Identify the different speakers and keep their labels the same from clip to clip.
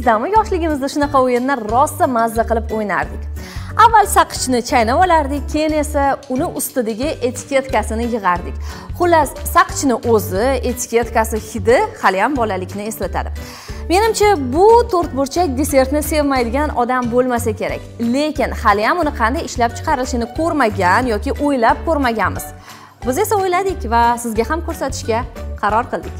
Speaker 1: Esingizdami, yoshligimizda shunaqa o'yinni rosa mazza qilib o'ynardik. Avval saqichni chaynab olardik, keyin esa uni ustidagi etiketkasini yig'ardik. Xullas, saqichni o'zi, etiketkasi, hidi hali ham bolalikni eslatadi. Menimcha, bu to'rtburchak desertni sevmaydigan odam bo'lmasa kerak. Lekin hali ham uni qanday ishlab chiqarilishini ko'rmagan yoki o'ylab ko'rmaganmiz. Biz esa o'yladik va sizga ham ko'rsatishga qaror qildik.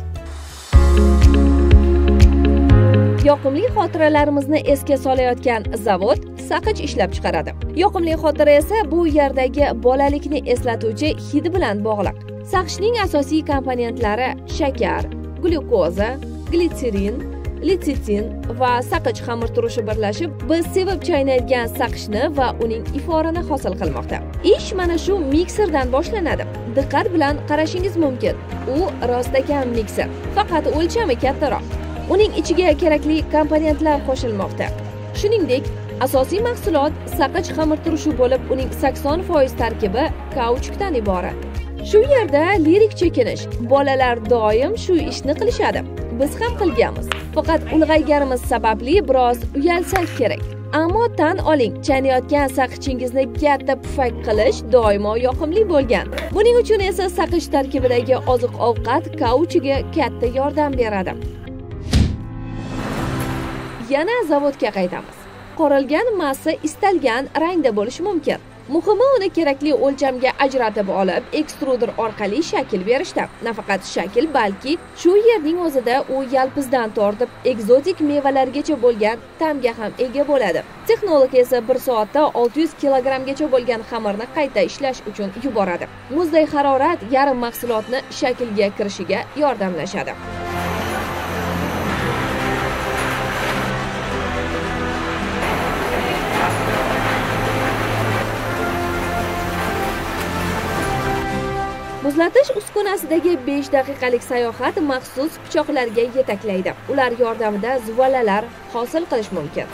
Speaker 1: Yoqimli xotiralarimizni esga solayotgan zavod saqich ishlab chiqaradi. Yoqimli xotira esa bu yerdagi bolalikni eslatuvchi hid bilan bog'liq. Saqichning asosiy komponentlari shakar, glyukoza, glitserin, lecitin va saqich xamirturushi birlashib, biz sevib chaynaydigan saqichni va uning iforini hosil qilmoqda. Ish mana shu mikserdan boshlanadi. Diqqat bilan qarashingiz mumkin. U rostakam mikser, faqat o'lchami kattaroq. Uning ichiga kerakli komponentlar qo'shilmoqda. Shuningdek, asosiy mahsulot saqich xamirturushi bo'lib, uning 80% tarkibi kauchukdan iborat. Shu yerda lirik chekinish. Bolalar doim shu ishni qilishadi. Biz ham qilganmiz. Faqat ulg'ayganimiz sababli biroz uyalsak kerak. Ammo tan oling, chaynayotgan saqichingizni katta pufak qilish doimo yoqimli bo'lgan. Buning uchun esa saqich tarkibidagi oziq-ovqat kauchuga katta yordam beradi. Yana zavodga qaytamiz. Qorilgan massa istalgan rangda bo'lishi mumkin. Muhimi uni kerakli o'lchamga ajratib olib, ekstruder orqali shakl berishda. Nafaqat shakl, balki shu yerning o'zida u yalpizdan tortib ekzotik mevalargacha bo'lgan ta'mga ham ega bo'ladi. Texnolog esa 1 soatda 600 kilogrammgacha bo'lgan xamirni qayta ishlash uchun yuboradi. Muzday harorat yarim mahsulotni shaklga kirishiga yordamlashadi. Muzlatish uskunasidagi 5 daqiqalik sayohat maxsus pichoqlarga yetaklaydi. Ular yordamida zuvalalar hosil qilish mumkin.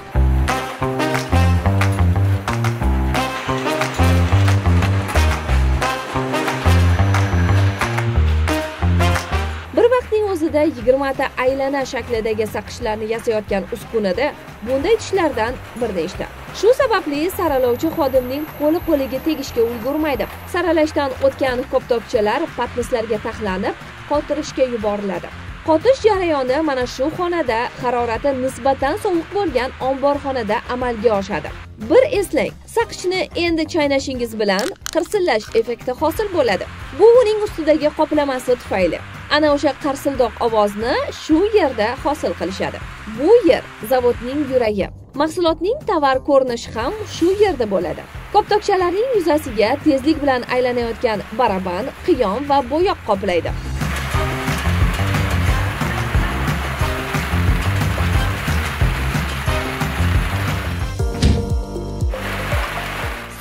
Speaker 1: Bir vaqtning o'zida 20 ta aylana shaklidagi saqichlarni yasayotgan uskunada bunday tishlardan bir nechta. Shu sababli saralovchi xodimning qo'li qo'liga tegishga ulgurmaydi. Saralashdan o'tgan koptokchalar patnislarga taxlanib, qotirishga yuboriladi. Qotish jarayoni mana shu xonada harorati nisbatan sovuq bo'lgan omborxonada amalga oshadi. Bir eslang, saqichni endi chaynashingiz bilan qirsillash effekti hosil bo'ladi. Bu uning ustidagi qoplamasi tufayli. Ana o'sha qarsildoq ovozni shu yerda hosil qilishadi. Bu yer zavodning yuragi. Mahsulotning tovar ko'rinishi ham shu yerda bo'ladi. Koptokchalarning yuzasiga tezlik bilan aylanayotgan baraban, qiyom va bo'yoq qoplaydi.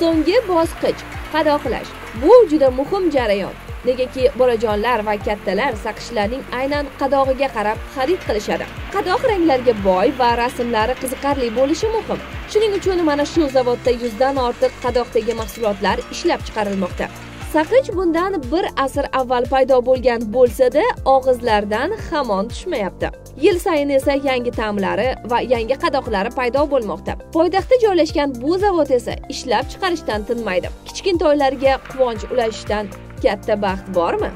Speaker 1: So'nggi bosqich qadoqlash. Bu juda muhim jarayon. Negaki bolajonlar va kattalar saqichlarning aynan qadog'iga qarab xarid qilishadi. Qadoq ranglarga boy va rasmlari qiziqarli bo'lishi muhim. Shuning uchun mana shu zavodda 100 dan ortiq qadoqdagi mahsulotlar ishlab chiqarilmoqda. Saqich bundan bir asr avval paydo bo'lgan bo'lsa-da, og'izlardan hamon tushmayapti. Yil sayin esa yangi ta'mlari va yangi qadoqlari paydo bo'lmoqda. Poytaxtda joylashgan bu zavod esa ishlab chiqarishdan tinmaydi. Kichkintoylarga quvonch ulashishdan katta baxt bormi?